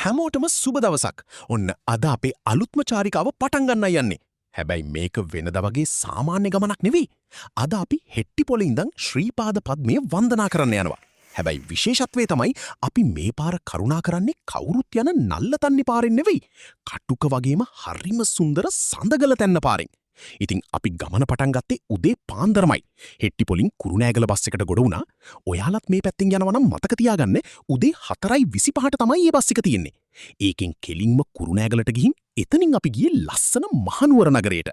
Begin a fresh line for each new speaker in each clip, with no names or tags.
හැමෝටම සුබ දවසක්. ඔන්න අද අපේ අලුත්ම චාරිකාව පටන් ගන්නයි යන්නේ. හැබැයි මේක වෙනදා වගේ සාමාන්‍ය ගමනක් නෙවෙයි. අද අපි හෙට්ටිපොළ ඉඳන් ශ්‍රීපාද පද්මය වන්දනා කරන්න යනවා. හැබැයි විශේෂත්වය තමයි අපි මේ පාර කරුණා කරන්නේ කවුරුත් යන නල්ලතන්නි පාරෙන් නෙවෙයි. කටුක වගේම හරිම සුන්දර සඳගල තැන්න පාරෙන්. ඉතින් අපි ගමන පටන් ගත්තේ උදේ පාන්දරමයි. හෙට්ටිපොලින් කුරුණෑගල බස් එකට ගොඩ වුණා. ඔයාලත් මේ පැත්තෙන් යනවා නම් මතක තියාගන්න උදේ 4:25ට තමයි මේ බස් එක තියෙන්නේ. ඒකෙන් කෙලින්ම කුරුණෑගලට ගිහින් එතනින් අපි ගියේ ලස්සන මහනුවර නගරයට.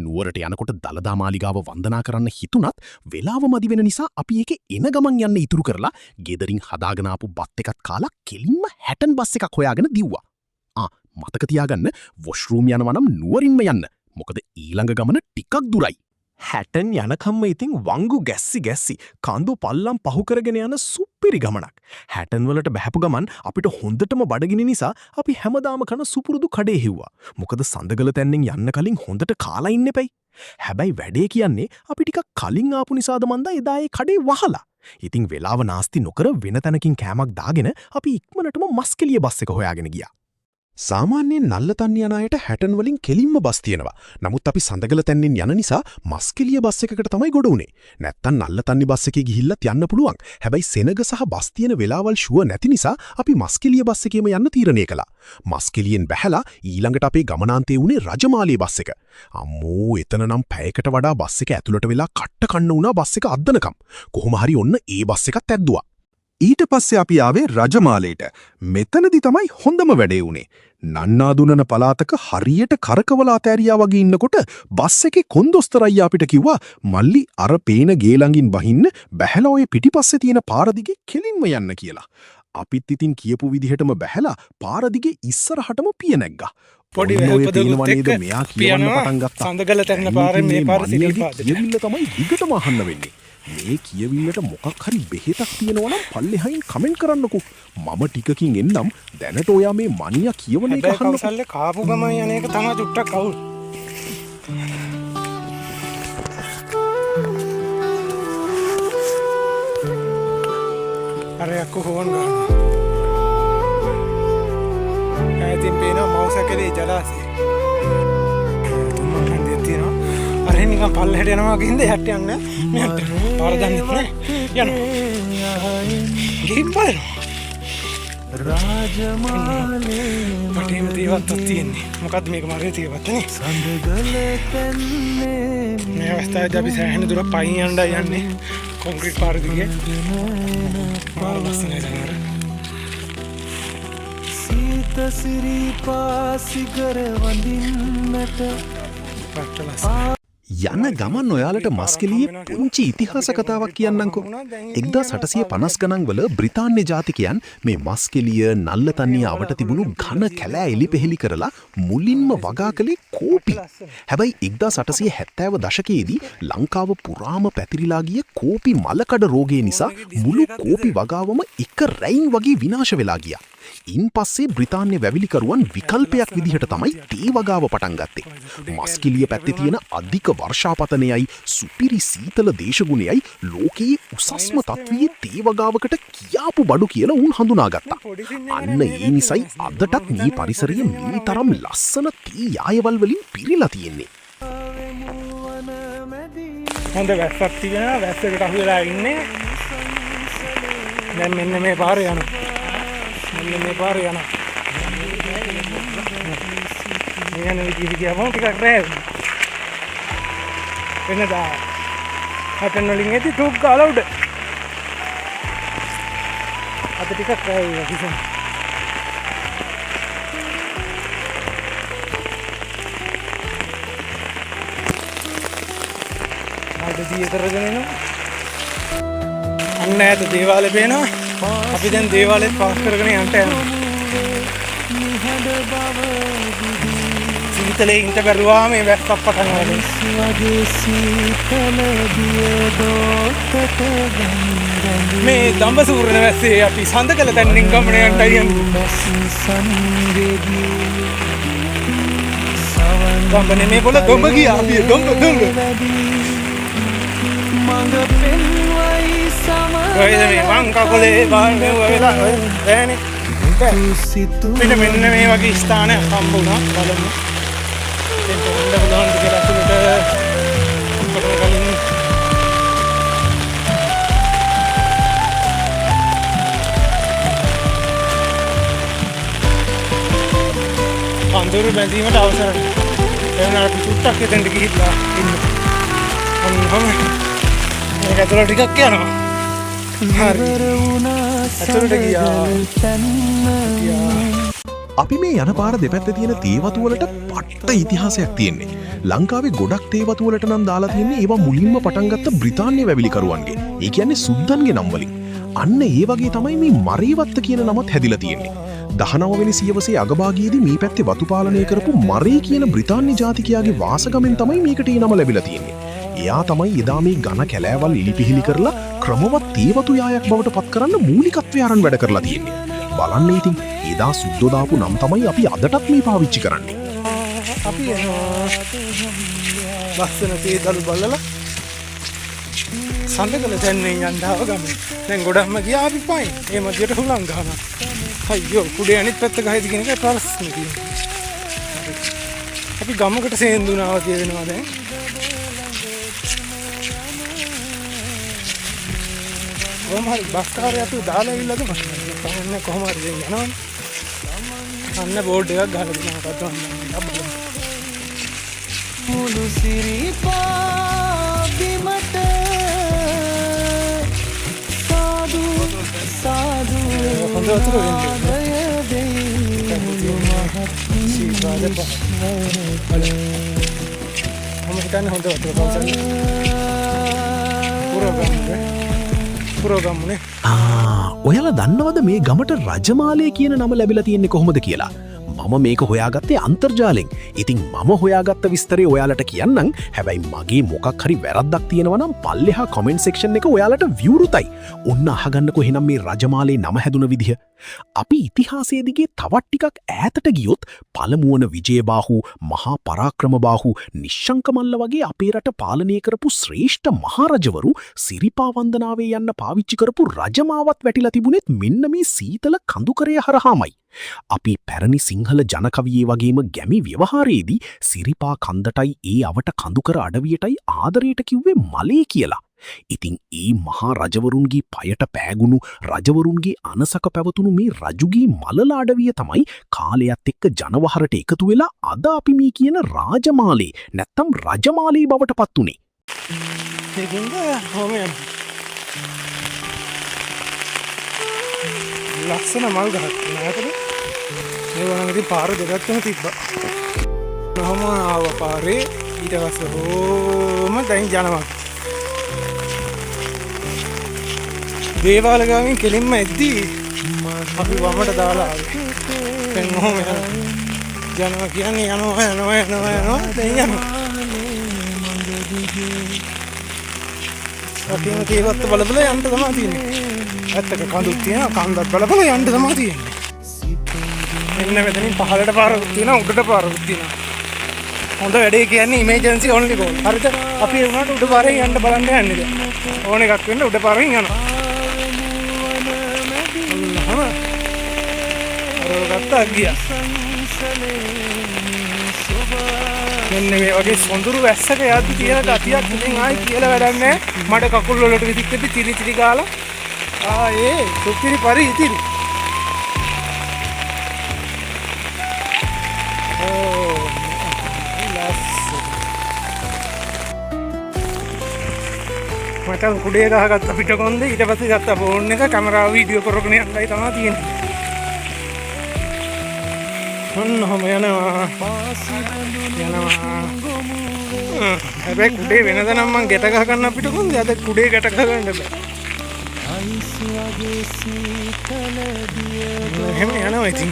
නුවරට යනකොට දළදා මාලිගාව වන්දනා කරන්න හිතුණත් වෙලාව මදි වෙන නිසා අපි ඒකේ එන ගමන් යන්න ඉතුරු කරලා ගෙදරින් හදාගෙන ආපු බත් එකත් කාලා කෙලින්ම හැටන් බස් එකක් හොයාගෙන දිව්වා. ආ, මතක තියාගන්න වොෂ්රූම් යනවා නම් නුවරින්ම යන්න. මොකද ඊළඟ ගමන ටිකක් දුරයි.
හැටන් යනකම්ම ඉතින් වංගු ගැස්සි ගැස්සි කඳු පල්ලම් පහු කරගෙන යන සුප්පිරි ගමනක්. හැටන් වලට බැහැපු ගමන් අපිට හොඳටම බඩගිනි නිසා අපි හැමදාම කන සුපුරුදු කඩේ හිව්වා. මොකද සඳගල තැන්නෙන් යන්න කලින් හොඳට කාලා ඉන්න එපැයි. හැබැයි වැඩේ කියන්නේ අපි ටිකක් කලින් ආපු නිසාද මන්දා එදා ඒ කඩේ වහලා. ඉතින් වෙලාව නාස්ති නොකර වෙන තැනකින් කෑමක් දාගෙන අපි ඉක්මනටම මස්කෙලිය බස් එක හොයාගෙන ගියා.
සාමාන්‍යයෙන් නල්ලතන්නි යන අයට හැටන් වලින් කෙලින්ම බස් තියෙනවා. නමුත් අපි සඳගල තැන්නෙන් යන නිසා මස්කෙලිය බස් එකකට තමයි ගොඩ වුණේ. නැත්තම් නල්ලතන්නි බස් එකේ ගිහිල්ලත් යන්න පුළුවන්. හැබැයි සෙනග සහ බස් තියෙන වෙලාවල් ෂුවර් නැති නිසා අපි මස්කෙලිය බස් එකේම යන්න තීරණය කළා. මස්කෙලියෙන් බැහැලා ඊළඟට අපේ ගමනාන්තේ වුණේ රජමාලිය බස් එක. අම්මෝ, එතන නම් පැයකට වඩා බස් එක ඇතුළට වෙලා කට්ට කන්න වුණා බස් එක අද්දනකම්. කොහොම හරි ඔන්න ඒ බස් එකත් ඇද්දුවා.
ඊට පස්සේ අපි ආවේ රජමාලයට. මෙතනදි තමයි හොඳම වැඩේ වුණේ. නන්නාදුනන පළාතක හරියට කරකවලා අතෑරියා වගේ ඉන්නකොට බස් එකේ කොන්දොස්තර අයියා අපිට කිව්වා, මල්ලි අර පේන ගේ ළඟින් බහින්න, බැහැලා ඔය පිටිපස්සේ තියෙන පාර දිගේ කෙලින්ම යන්න කියලා. අපිත් ඉතින් කියපු විදිහටම බැහැලා පාර දිගේ ඉස්සරහටම පිය නැග්ගා.
පොඩි
ඔන්න ඔය
වැහපදකුත්
පේනවා නේද
එක්ක
මෙයා කියවන්න
පියනවා
පටන් ගත්තා.
සඳගල තැන්න
දැන්
පාරෙන්
ඉතින්
මේ පාර
මණියගේ
සිරිපාදට.
කියවිල්ල තමයි දිගටම අහන්න වෙන්නේ. මේ කියවිල්ලට මොකක් හරි බෙහෙතක් තියෙනවා නම් පල්ලෙහායින් කමෙන්ට් කරන්නකෝ. මම ටිකකින් එන්නම්. දැනට ඔයා මේ මණියා කියවන එක
හැබැයි
අහන්නකෝ.
කවුසල්ලේ කාපු ගමන් යන එක තමයි චුට්ටක් අවුල්. අර යක්කෝ හෝන් ගහනවා. ඈතින් පේනවා මවුසකලේ ජලාශය. තුන්මන් හන්දියක් තියෙනවා. අර නිකන් පල්ලෙහාට යනවා වගේ හින්දා එහාට යන්නේ නෑ. මෙහාට යනවා. පාර දන්නෙත් නෑ. යනවා. ගිහින් බලනවා. වටේම තේවත්තක් තියෙන්නේ. මොකද්ද මේක මගේ තේවත්තනේ? මේ අවස්ථාවේදී අපි සෑහෙන දුරක් පයින් යන්නයි යන්නේ. කොන්ක්‍රීට් පාර දිගේ. මාර ලස්සනයි සමහර.
සීත සිරිපාසිකර වඳින්නට
පට්ට ලස්සනයි.
යන ගමන් ඔයාලට මස්කෙලියේ පුංචි ඉතිහාස කතාවක් කියන්නම්කෝ. 1850 ගණන් වල බ්‍රිතාන්‍ය ජාතිකයන් මේ මස්කෙලිය නල්ලතන්නිය අවට තිබුණු ඝන කැලෑ එලිපෙහෙලි කරලා මුලින්ම වගා කළේ කෝපි. හැබැයි 1870 දශකයේදී ලංකාව පුරාම පැතිරිලා ගිය කෝපි මලකඩ රෝගය නිසා මුළු කෝපි වගාවම එක රැයින් වගේ විනාශ වෙලා ගියා. ඉන් පස්සේ බ්‍රිතාන්‍ය වැවිලිකරුවන් විකල්පයක් විදිහට තමයි තේ වගාව පටන් ගත්තේ. මස්කිලිය පැත්තේ තියෙන අධික වර්ෂාපතනයයි සුපිරි සීතල දේශගුණයයි ලෝකයේ උසස්ම තත්ත්වයේ තේ වගාවකට කියාපු බඩු කියලා උන් හඳුනාගත්තා. අන්න ඒ නිසයි අදටත් මේ පරිසරය මේ තරම් ලස්සන තේ යායවල් වලින් පිරීලා තියෙන්නේ.
හොඳ වැස්සක් තිබෙනවා. වැස්සකට අහු වෙලා ඉන්නේ. දැන් මෙන්න මේ පාර යනවා. මෙන්න මේ පාර යනවා. මේ යන විදිහට ගියාම ටිකක් රෑ වෙනවා. වෙනදා හැටන් වලින් එද්දි ටූප් ගාලා උඩ. අද ටිකක් රෑ වෙනවා කිසිම. මඩ දිය කරගෙන එනවා. අන්න ඈත දේවාලේ පේනවා. අපි දැන් දේවාලෙත් පාස් කරගෙන යන්න යනවා.
නිහඬ බව
සීතලේ ඉන්න බැරුවා මේ වැස්සක් පටන් ගන්නවා.
වගේ සීතල දිය දොටට ගංගඳු
මේ දඹසූරන වැස්සේ අපි සඳකල තැන්නින් ගමන යන්නයි යන්නේ.
සංගෙදී සවන්
දඹ නෙමේ පොළ දොඹ ගියා අපි දොඹ දොඹ.
මඟ පෙන්වයි සම
ඔය මේ වං කකුලේ බාන්නේ වෙලා ඔය බෑනේ. බෑ. මෙන්න මෙන්න මේ වගේ ස්ථානයක් හම්බ වුණා. බලමු. දැන් එන්න පුළුවන්ද කියලා ඇතුළට. ඔක්කොම කලින් කඳුරු බැඳීමට අවසර නැහැ. ඒ වුණාට අපි චුට්ටක් එතෙන්ට ගිහිල්ලා ඉන්න. ඔන්න ඔහොම මේක ඇතුළට ටිකක් යනවා. හරි. ඇතුළට ගියා.
අපි මේ යන පාර දෙපැත්තේ තියෙන තේ වතු වලට පට්ට ඉතිහාසයක් තියෙන්නේ. ලංකාවේ ගොඩක් තේ වතු වලට නම් දාලා තියෙන්නේ ඒවා මුලින්ම පටන් ගත්ත බ්‍රිතාන්‍ය වැවිලිකරුවන්ගේ. ඒ කියන්නේ සුද්දන්ගේ නම් වලින්. අන්න ඒ වගේ තමයි මේ මරේවත්ත කියන නමත් හැදිලා තියෙන්නේ. 19 වෙනි සියවසේ අගභාගයේදී මේ පැත්තේ වතු පාලනය කරපු මරේ කියන බ්‍රිතාන්‍ය ජාතිකයාගේ වාසගමෙන් තමයි මේකට ඒ නම ලැබිලා තියෙන්නේ. එයා තමයි එදා මේ ඝන කැලෑවල් ඉලිපිහිලි කරලා ක්‍රමවත් තේ වතු යායක් බවට පත් කරන්න මූලිකත්වය අරන් වැඩ කරලා තියෙන්නේ. බලන්න ඉතින් එදා සුද්දෝ දාපු නම් තමයි අපි අදටත් මේ පාවිච්චි කරන්නේ.
අපි එනවා ලස්සන තේ දළු බලලා සඳකල තැන්නේ යන්න ආව ගමන. දැන් ගොඩක්ම ගියා අපි පයින්. ඒ මැදියට හුලං ගහනවා. අයියෝ කුඩේ අනිත් පැත්ත ගහයිද කියන එක ප්‍රශ්නේ තියෙනවා. අපි ගමකට සේන්දු වුණා වගේ වෙනවා දැන්. කොහොම හරි බස් කාරය අපි දාලා ඇවිල්ලාද මට නෑ. කොහොම හරි දැන් යනවනේ. අන්න බෝඩ් එකක් ගහලා දෙනවා. මොකද්ද මන් දන්නේ.
මුළු සිරිපා බිමට සාදු සාදු
හොඳ වතුර වෙන්නේ.
ආදය දෙයි මුළු මහත්
ශ්‍රීපාද පහ. මම හිතන්නේ හොඳ වතුර පන්සල. පුරගමුනේ. පුරගමුනේ.
ඔයාලා දන්නවද මේ ගමට රජමාලය කියන නම ලැබිලා තියෙන්නේ කොහොමද කියලා? මම මේක හොයාගත්තේ අන්තර්ජාලෙන්. ඉතින් මම හොයාගත්ත විස්තරේ ඔයාලට කියන්නම්. හැබැයි මගේ මොකක් හරි වැරද්දක් තියෙනවා නම් පල්ලෙහා කමෙන්ට් සෙක්ෂන් එක ඔයාලට විවෘතයි. ඔන්න අහගන්නකෝ එහෙනම් මේ රජමාලේ නම හැදුන විදිහ. අපි ඉතිහාසයේ දිගේ තවත් ටිකක් ඈතට ගියොත් පළමුවන විජයබාහු, මහා පරාක්‍රමබාහු, නිශ්ශංක මල්ල වගේ අපේ රට පාලනය කරපු ශ්‍රේෂ්ඨ මහරජවරු සිරිපා වන්දනාවේ යන්න පාවිච්චි කරපු රජමාවත් වැටිලා තිබුණෙත් මෙන්න මේ සීතල කඳුකරය හරහාමයි. අපි පැරණි සිංහල ජනකවියේ වගේම ගැමි ව්‍යවහාරයේදී සිරිපා කන්දටයි ඒ අවට කඳුකර අඩවියටයි ආදරයට කිව්වේ මලේ කියලා. ඉතින් ඒ මහා රජවරුන්ගේ පයට පෑගුණු රජවරුන්ගේ අනසක පැවතුණු මේ රජුගේ මලල අඩවිය තමයි කාලයත් එක්ක ජනවහරට එකතු වෙලා අද අපි මේ කියන රාජමාලේ නැත්තම් රජමාලේ බවට පත් වුණේ.
ඒකින්ද කොහොම යන්නේ? ලස්සන මල් ගහක් තියෙනවා. ඈතට. මේ වගේ ඉතින් පාර දෙපැත්තම තිබ්බා. කොහොම ආව පාරේ ඊට පස්සේ කොහොම දැන් යනවා. දේවාල ගාවින් කෙලින්ම එද්දී අපි වමට දාලා ආවේ. දැන් ඔහොම යනවා. යනවා කියන්නේ යනවා යනවා යනවා යනවා දැන් යනවා. වගේම තේවත්ත බල බල යන්න තමයි තියෙන්නේ. ඇත්තක කඳුත් තියෙනවා, කන්දත් බල බල යන්න තමයි තියෙන්නේ. මෙන්න මෙතනින් පහළට පාරකුත් තියෙනවා, උඩට පාරකුත් තියෙනවා. හොඳ වැඩේ කියන්නේ ඉමර්ජන්සි ඔන්ලි ගෝල්. හරිද? අපි ඒ වුණාට උඩ පාරෙන් යන්න බලන්න යන්නේ දැන්. ඕන එකක් වෙන්න උඩ පාරෙන් යනවා. ඔන්නම අර ගත්තා ගියා. මෙන්න මේ වගේ සොඳුරු වැස්සක යද්දි තියෙන ගතියක් ඉතින් ආයි කියලා වැඩක් නෑ. මඩ කකුල් වලට විදිච්ච තිරි තිරි ගාලා ආයේ සුපිරි පරි ඉතිරි. ඕ ලස්සන. මචං කුඩේ ගහගත්ත පිටකොන්දේ ඊට පස්සේ ගත්ත ෆෝන් එක කැමරාව වීඩියෝ කරගෙන යන්නයි තමයි තියෙන්නේ. ඔන්න ඔහොම යනවා. යනවා. හැබැයි කුඩේ වෙනද නම් මං ගැට ගහ ගන්න පිටකොන්දේ අද කුඩේ ගැට ගහ ගන්න බෑ. එහෙම යනවා ඉතින්.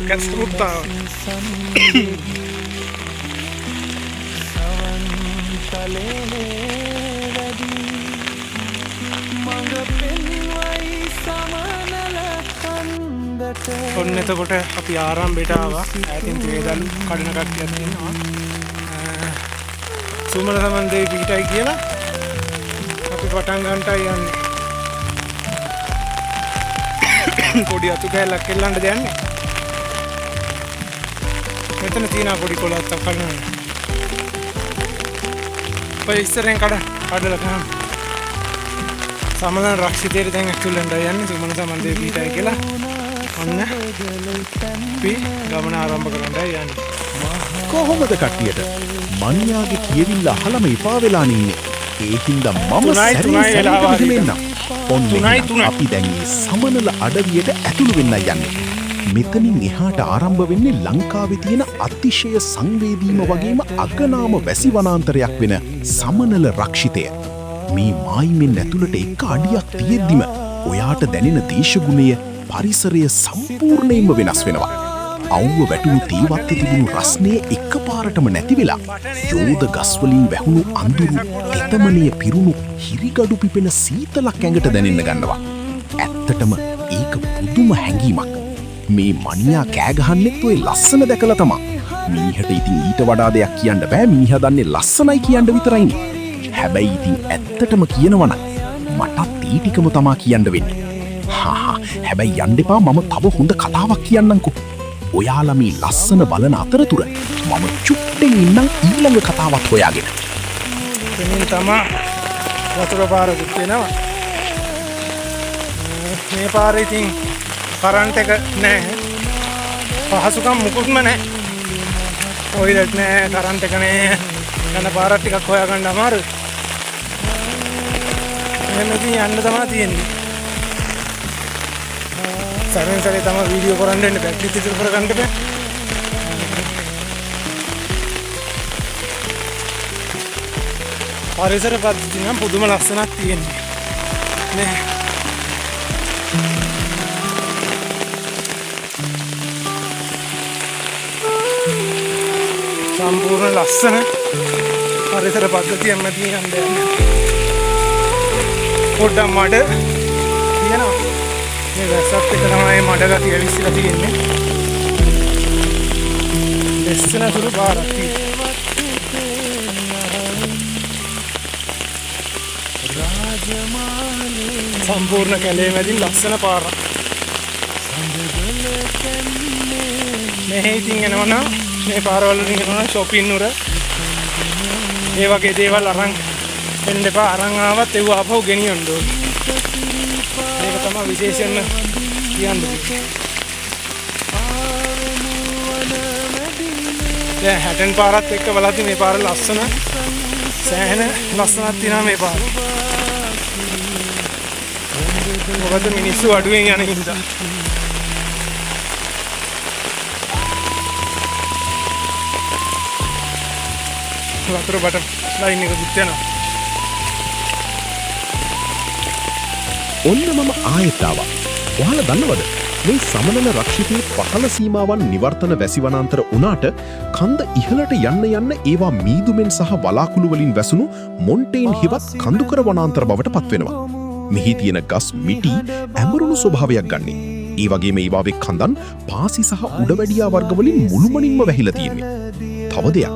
කැස්සුත් ආවා. ඔන්න එතකොට අපි ආරම්භයට ආවා. ඈතින් තේදල් කඩන කට්ටියක් ඉන්නවා. සුමන සමන් දෙවි පිහිටයි කියලා අපි පටන් ගන්නටයි යන්නේ. පොඩි අතු කෑල්ලක් එල්ලන්න දෙන්නේ. මෙතන තියෙන පොඩි කොළ අත්තක් කඩනවා. ඔය ඉස්සරෙන් කඩලා ගන්න. සමනල රක්ෂිතයට දැන් ඇතුල් වෙන්න යන්නේ සුමන සමන් දෙවි පිහිටයි කියලා. ඔන්න අපි ගමන ආරම්භ කරන්නයි යන්නේ.
කොහොමද කට්ටියට? මන්යාගේ කියවිල්ල අහලම එපා වෙලා ඉන්නේ. ඒ හින්දා මම
තුනයි
සැරේ
තුනයි
සැරේටම
වෙලාව
එහෙම
හරියට.
එන්නම්. ඔන්න
තුනයි
එහෙනම්
තුනයි.
අපි දැන් මේ සමනල අඩවියට ඇතුළු වෙන්න යන්නේ. මෙතනින් එහාට ආරම්භ වෙන්නේ ලංකාවේ තියෙන අතිශය සංවේදීම වගේම අගනාම වැසි වනාන්තරයක් වෙන සමනල රක්ෂිතය. මේ මායිමෙන් ඇතුළට එක අඩියක් තියෙද්දිම ඔයාට දැනෙන දේශගුණය පරිසරය සම්පූර්ණයෙන්ම වෙනස් වෙනවා. අවුව වැටුණු තේවත්තේ තිබුණු රස්නය එකපාරටම නැති වෙලා යෝධ ගස් වලින් වැහුණු අඳුරු තෙතමනය පිරුණු හිරිගඩු පිපෙන සීතලක් ඇඟට දැනෙන්න ගන්නවා. ඇත්තටම ඒක පුදුම හැඟීමක්. මේ මණියා කෑ ගහන්නෙත් ඔය ලස්සන දැකලා තමා. මීහට ඉතින් ඊට වඩා දෙයක් කියන්න බෑ. මීහා දන්නේ ලස්සනයි කියන්න විතරයිනේ. හැබැයි ඉතින් ඇත්තටම කියනවනම් මටත් ඒ ටිකම තමා කියන්න වෙන්නේ. හාහා, හැබැයි යන්න එපා, මම තව හොඳ කතාවක් කියන්නම්කෝ. ඔයාලා මේ ලස්සන බලන අතරතුර මම චුට්ටෙන් ඉන්නම් ඊළඟ කතාවත් හොයාගෙන.
එතනින් තමා වතුර පාරකුත් එනවා. මේ පාරේ ඉතින් කරන්ට් එක නෑ. පහසුකම් මුකුත්ම නෑ. ටොයිලට් නෑ, කරන්ට් එක නෑ. යන පාරක් ටිකක් හොයාගන්න අමාරුයි. එහෙම ඉතින් යන්න තමා තියෙන්නේ. සැරෙන් සැරේ තමා වීඩියෝ කරන්න වෙන්නේ, බැටරි ඉතුරු කරගන්න බෑ. පරිසර පද්ධතිය නම් පුදුම ලස්සනක් තියෙන්නේ. නේ. සම්පූර්ණ ලස්සන පරිසර පද්ධතියක් මැදින් යන්න යන්නේ. පොඩ්ඩක් මඩ තියෙනවා. මේ වැස්සත් එක්ක තමයි මේ මඩ ගතිය ඇවිස්සලා තියෙන්නේ. ලස්සන සුළු පාරක් තියෙනවා. සම්පූර්ණ කැලේ මැදින් ලස්සන පාරක්. මෙහෙ ඉතින් එනවනම් මේ පාරවල් වලින් එනවනම් ෂොපින් නුර ඒ වගේ දේවල් අරන් එන්න එපා. අරන් ආවත් ඒව ආපහු ගෙනියන්න ඕනේ. මේක තමයි විශේෂයෙන්ම කියන්න තියෙන්නේ. දැන් හැටන් පාරත් එක්ක බලද්දි මේ පාර ලස්සන, සෑහෙන ලස්සනක් තියෙනවා මේ පාර. මොකද මිනිස්සු අඩුවෙන් යන හින්දා. වතුර බට ලයින් එකකුත් යනවා.
ඔන්න මම ආයෙත් ආවා. ඔයාලා දන්නවද මේ සමනල රක්ෂිතයේ පහළ සීමාවන් නිවර්තන වැසි වනාන්තර වුණාට කන්ද ඉහළට යන්න යන්න ඒවා මීදුමෙන් සහ වලාකුළු වලින් වැසුණු මොන්ටේන් හෙවත් කඳුකර වනාන්තර බවට පත්වෙනවා. මෙහි තියෙන ගස් මිටි ඇඹරුණු ස්වභාවයක් ගන්නේ. ඒ වගේම ඒවාවේ කඳන් පාසි සහ උඩවැඩියා වර්ග වලින් මුළුමනින්ම වැහිලා තියෙන්නේ. තව දෙයක්,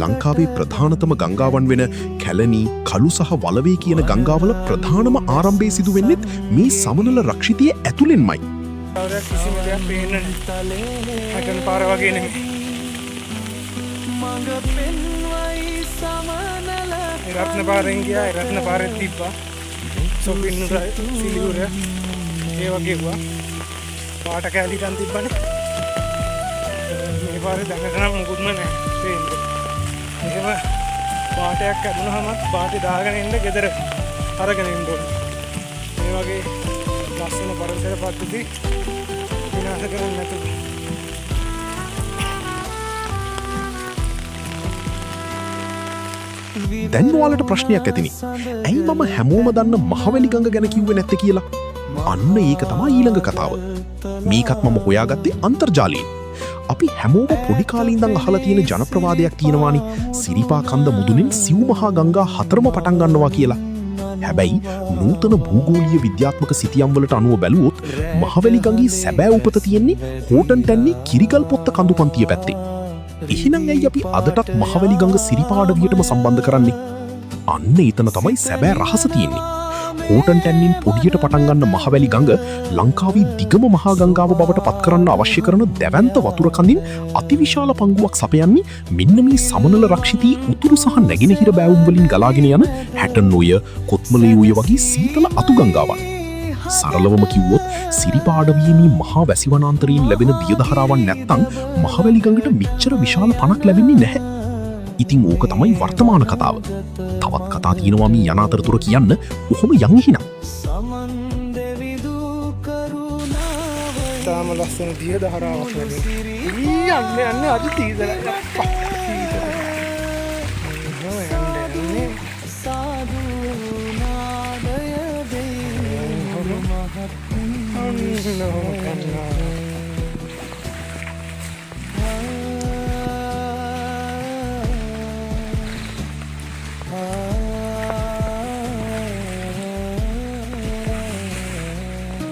ලංකාවේ ප්‍රධානතම ගංගාවන් වෙන කැලණි, කළු සහ වලවේ කියන ගංගාවල ප්‍රධානම ආරම්භය සිදු වෙන්නෙත් මේ සමනල රක්ෂිතයේ ඇතුළෙන්මයි.
කවුරුත් කිසිම දෙයක් පේන්නේ නැහැ. හැටන් පාර වගේ නෙමෙයි. ඒ රත්න පාරෙන් ගියා, ඒ රත්න පාරෙත් තිබ්බා. සොපින්නුර, සිලියුර ඒ වගේ වුණා. පාට කෑලි ටන් තිබ්බනේ. මේ පාරේ දැනට නම් මුකුත්ම නැහැ පේන්නේ. එහෙම පාටයක් කැඩුනහමත් පාටේ දාගෙන එන්න ගෙදර අරගෙන එන්න ඕනේ. මේ වගේ ලස්සන පරිසර පද්ධති විනාශ කරන්නේ නැතුව.
දැන් ඔයාලට ප්‍රශ්නයක් ඇතිනේ. ඇයි මම හැමෝම දන්න මහවැලි ගඟ ගැන කිව්වේ නැත්තේ කියලා? අන්න ඒක තමයි ඊළඟ කතාව. මේකත් මම හොයාගත්තේ අන්තර්ජාලයෙන්. අපි හැමෝම පොඩි කාලේ ඉඳන් අහලා තියෙන ජනප්‍රවාදයක් තියෙනවානේ, සිරිපා කන්ද මුදුනින් සිව් මහා ගංගා හතරම පටන් ගන්නවා කියලා. හැබැයි නූතන භූගෝලීය විද්‍යාත්මක සිතියම් වලට අනුව බැලුවොත් මහවැලි ගඟේ සැබෑ උපත තියෙන්නේ හෝටන් ටැන්නේ කිරිගල් පොත්ත කඳු පන්තිය පැත්තේ. එහෙනම් ඇයි අපි අදටත් මහවැලි ගඟ සිරිපා අඩවියටම සම්බන්ධ කරන්නේ? අන්න එතන තමයි සැබෑ රහස තියෙන්නේ.
හෝටන් තැන්නින් පොඩියට පටන් ගන්න මහවැලි ගඟ ලංකාවේ දිගම මහා ගංගාව බවට පත් කරන්න අවශ්‍ය කරන දැවැන්ත වතුර කඳින් අතිවිශාල පංගුවක් සපයන්නේ මෙන්න මේ සමනල රක්ෂිතී උතුරු සහ නැගෙනහිර බෑවුම් වලින් ගලාගෙන යන හැටන් ඔය, කොත්මලේ ඔය වගේ සීතල අතු ගංගාවන්. සරලවම කිව්වොත් සිරිපා අඩවියේ මේ මහා වැසි වනාන්තරයෙන් ලැබෙන දිය ධාරාවන් නැත්තම් මහවැලි ගඟට මෙච්චර විශාල පණක් ලැබෙන්නේ නැහැ. ඉතින් ඕක තමයි වර්තමාන කතාව. තවත් කතා තියෙනවා මේ යන අතරතුර කියන්න. ඔහොම යන් එහෙනම්.
සමන් දෙවිදු කරුණාව
තාම ලස්සන දිය ධාරාවක් ලැබෙනවා. ඊ යන්න යන්න අද තීදලා අප්පා තීදලා. එහෙම යන්න යන්නේ.
සාදු නාදය දෙයි මහත්
ඔන්න ඔහොම කරනවා.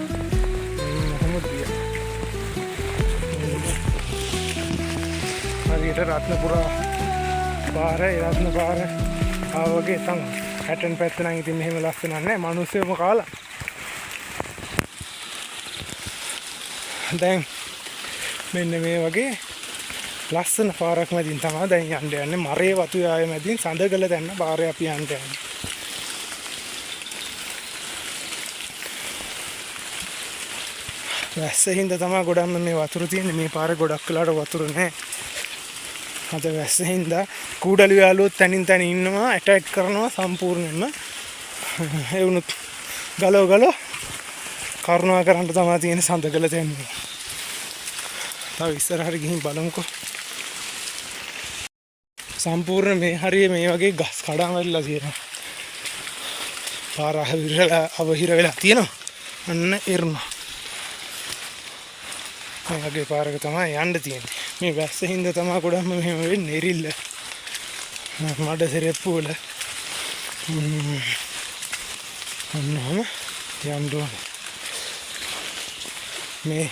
ඔහොම දිය. හරියට රත්නපුරා පාර, ඒ රත්න පාර ආ වගේ තමයි. හැටන් පැත්ත නම් ඉතින් මෙහෙම ලස්සන නෑ, මිනිස්සුම කාලා. දැන් මෙන්න මේ වගේ ලස්සන පාරක් මැදින් තමයි දැන් යන්න යන්නේ. මරේ වතු යාය මැදින් සඳගල දැන්න පාරේ අපි යන්න යන්නේ. වැස්ස හින්දා තමයි ගොඩක්ම මේ වතුර තියෙන්නේ. මේ පාරේ ගොඩක් වෙලාවට වතුර නෑ. අද වැස්ස හින්දා කූඩලු යාළුවොත් තනින් තන ඉන්නවා, ඇටැක් කරනවා සම්පූර්ණයෙන්ම. ඒ වුණොත් ගලව ගලව කරුණා කරන්න තමයි තියෙන සඳගල තැන්නේ. තව ඉස්සරහට ගිහින් බලමුකෝ. සම්පූර්ණ මේ හරිය මේ වගේ ගස් කඩන් වැටිලා තියෙනවා. පාර අවහිර වෙලා තියෙනවා. අන්න එරුණා. මේ වගේ පාරක තමයි යන්න තියෙන්නේ. මේ වැස්ස හින්දා තමයි ගොඩක්ම මෙහෙම වෙන්නේ. එරිල්ල මඩ සෙරෙප්පු වල. ඔන්න ඔහම යන්න ඕනේ. මේ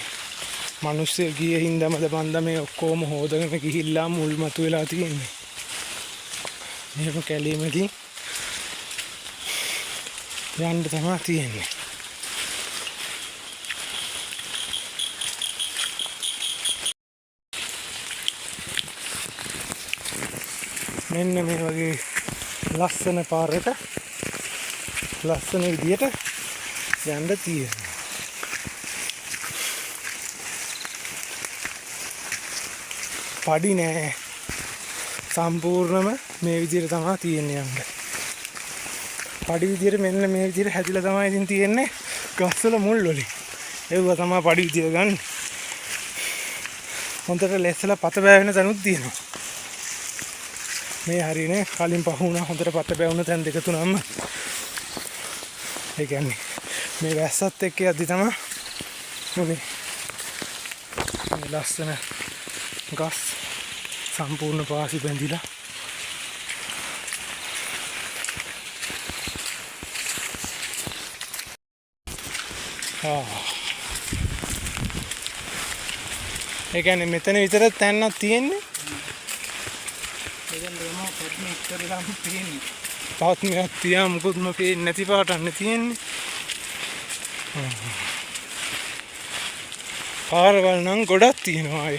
මිනිස්සු ගිය හින්දාමද බන්ද මේ ඔක්කොම හොදගෙන ගිහිල්ලා මුල් මතු වෙලා තියෙන්නේ. මෙහෙම කැලීමකින් යන්න තමයි තියෙන්නේ. මෙන්න මේ වගේ ලස්සන පාරක ලස්සන විදියට යන්න තියෙනවා. පඩි නෑ, සම්පූර්ණම මේ විදියට තමයි තියෙන්නේ යන්න. පඩි විදියට මෙන්න මේ විදියට හැදිලා තමයි ඉතින් තියෙන්නේ ගස්වල මුල් වලින්. ඒවා තමයි පඩි විදියට ගන්න. හොඳට ලෙස්සලා පත බෑවෙන තැනුත් තියෙනවා. මේ හරියනේ කලින් පහ වුණා හොඳට පත බෑවුණ තැන් දෙක තුනක්ම. ඒ කියන්නේ මේ වැස්සත් එක්ක යද්දි තමයි මේ ලස්සන ගස් සම්පූර්ණ පාසි බැඳිලා. ඒ කියන්නේ මෙතන විතර තැන්නක් තියෙන්නේ. පත්මයක් තියා මුකුත්ම පේන්නේ නැති පාටක් නේ තියෙන්නේ. පාරවල් නම් ගොඩක් තියෙනවා අය.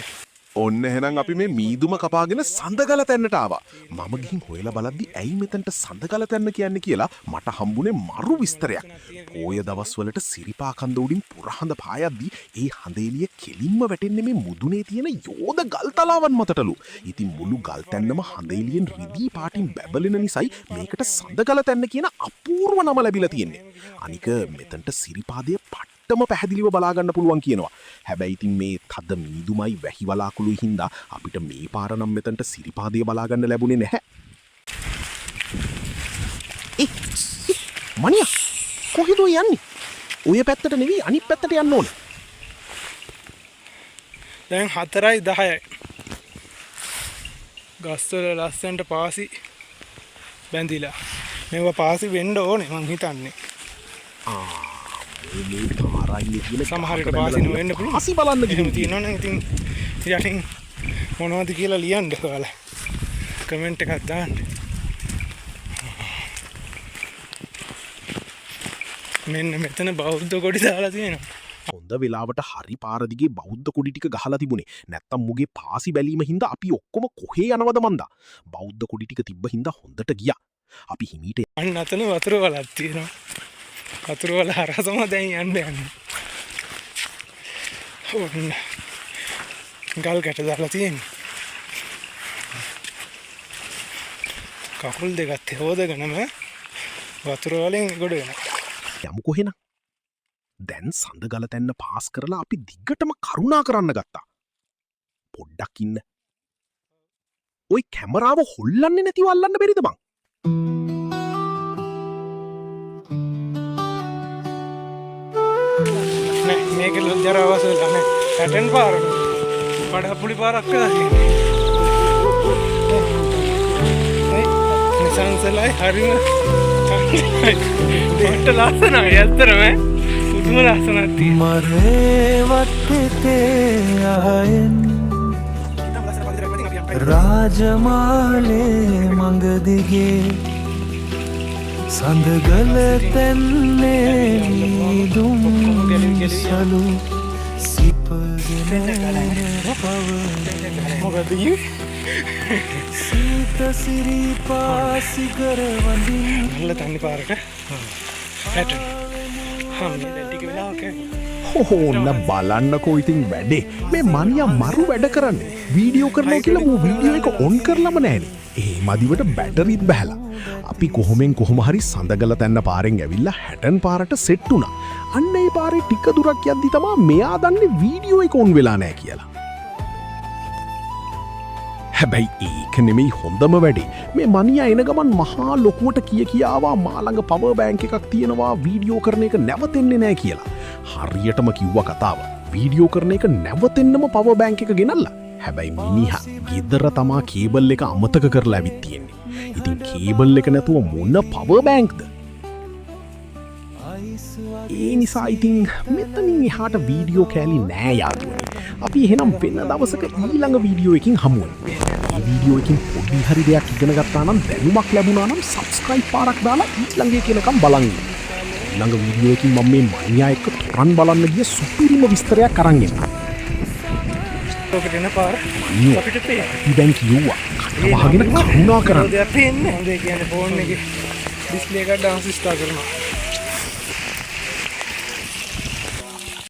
ඔන්න එහෙනම් අපි මේ මීදුම කපාගෙන සඳගල තැන්නට ආවා. මම ගිහින් හොයලා බලද්දි ඇයි මෙතනට සඳගල තැන්න කියන්නේ කියලා මට හම්බුනේ මරු විස්තරයක්. පෝය දවස්වලට සිරිපා කන්ද උඩින් පුරහඳ පායද්දි ඒ හඳ එළිය කෙලින්ම වැටෙන්නේ මේ මුදුනේ තියෙන යෝධ ගල් තලාවන් මතටලු. ඉතින් මුළු ගල් තැන්නම හඳ එළියෙන් රිදී පාටින් බැබලෙන නිසායි මේකට සඳගල තැන්න කියන අපූර්ව නම ලැබිලා තියෙන්නේ. අනික මෙතනට සිරිපාදය පට්ටම පැහැදිලිව බලා ගන්න පුළුවන් කියනවා. හැබැයි ඉතින් මේ තද මීදුමයි වැහි වලාකුළුයි හින්දා අපිට මේ පාර නම් මෙතනට සිරිපාදය බලා ගන්න ලැබුණේ නැහැ. ඒ, මණියා කොහෙද ඔය යන්නේ? ඔය පැත්තට නෙවෙයි අනිත් පැත්තට යන්න ඕනේ.
දැන් 4:10යි. ගස්වල ලස්සනට පාසි බැඳිලා. මේවා පාසි වෙන්න ඕනේ මං හිතන්නේ.
මේ තාරායිනේ තියෙන
සමහර විට
ගහක
පාසි
බැඳලා
නොවෙන්න පුළුවන්.
පාසි බලන්න
එහෙම
ගිහින්
තියෙනවා නම් ඉතින් යටින් මොනවද කියලා ලියන්න ඔයාලා. කමෙන්ට් එකක් දාන්න. මෙන්න මෙතන බෞද්ධ කොඩි දාලා තියෙනවා.
හොඳ වෙලාවට හරි පාර දිගේ බෞද්ධ කොඩි ටික ගහලා තිබුණේ. නැත්තම් මුගේ පාසි බැලීම හින්දා අපි ඔක්කොම කොහේ යනවද මන්දා. බෞද්ධ කොඩි ටික තිබ්බ හින්දා හොඳට ගියා. අපි හිමීට
අන්න අතන වතුර වලක් තියෙනවා. වතුර වල හරහා තමයි දැන් යන්න යන්නේ. ඔන්න ගල් ගැට දාලා තියෙන්නේ. කකුල් දෙකත් හොදගෙනම වතුර වලින් ගොඩ වෙනවා.
යමු කොහෙනම්. දැන් සඳගල තැන්න පාස් කරලා අපි දිගටම කරුණා කරන්න ගත්තා. පොඩ්ඩක් ඉන්න. ඔය කැමරාව හොල්ලන්නේ නැතිව අල්ලන්න බැරිද බං?
නෑ, මේක ජරාවස වෙලා නෑ. පැටර්න් පාරක්. වඩා පුලි පාරක් වෙලා තියෙන්නේ. නිසංසලයි, හරිම දෙන්න ලස්සනයි ඇත්තටම ඈ. පුදුම ලස්සනක් තියෙනවා.
මරේ වට්ටේ අයෙන් රාජමාලේ මඟ දිගේ සඳගල තැන්නේ මීදුම් සලු සිපගෙන පවන
මොකද කිව්වේ?
සීත සිරිපා සිගර වඳින්
நல்ல තනි පාරක පැටර්න්. හා, මේ දැන් ටික වෙලාවක
ඔන්න බලන්නකෝ ඉතින් වැඩේ. මේ මනියා මරු වැඩ කරන්නේ. වීඩියෝ කරනවා කියලා මූ වීඩියෝ එක ඔන් කරලම නෑනේ. ඒ මදිවට බැටරිත් බැහැලා. අපි කොහොමෙන් කොහොම හරි සඳගල තැන්න පාරෙන් ඇවිල්ලා හැටන් පාරට සෙට් වුණා. අන්න ඒ පාරේ ටික දුරක් යද්දි තමා මෙයා දන්නේ වීඩියෝ එක ඔන් වෙලා නෑ කියලා. හැබැයි ඒක නෙමෙයි හොඳම වැඩේ. මේ මනියා එන ගමන් මහා ලොකුවට කිය කියාවා මා ළඟ පවර් බැංක් එකක් තියෙනවා, වීඩියෝ කරන එක නැවතෙන්නේ නෑ කියලා. හරියටම කිව්වා කතාව. වීඩියෝ කරන එක නැවතෙන්නම පවර් බැංක් එක ගෙනල්ලා. හැබැයි මිනිහා ගෙදර තමා කේබල් එක අමතක කරලා ඇවිත් තියෙන්නේ. ඉතින් කේබල් එක නැතුව මොන පවර් බැංක්ද? ඒ නිසා ඉතින් මෙතනින් එහාට වීඩියෝ කෑලි නෑ යාළුවනේ. අපි එහෙනම් වෙන දවසක ඊළඟ වීඩියෝ එකකින් හමු වෙමු. මේ වීඩියෝ එකකින් පොඩි හරි දෙයක් ඉගෙන ගත්තා නම්, දැනුමක් ලැබුණා නම් සබ්ස්ක්‍රයිබ් පාරක් දාලා ඊළඟ එක එනකම් බලන් ඉන්න. ඊළඟ වීඩියෝ එකකින් මම මේ මනියා එක්ක තොරන් බලන්න ගිය සුපිරිම විස්තරයක් අරන් එන්නම්.
ඔකට එන පාර
මනියෝ
අපිට පේනවා.
අපි දැන් කිව්වා කට වහගෙන කරුණා කරන්න.
දෙයක් පේන්නේ. හොඳ, ඒ කියන්නේ ෆෝන් එකේ ඩිස්ප්ලේ එක ඩාන්ස් ස්ටාර් කරනවා.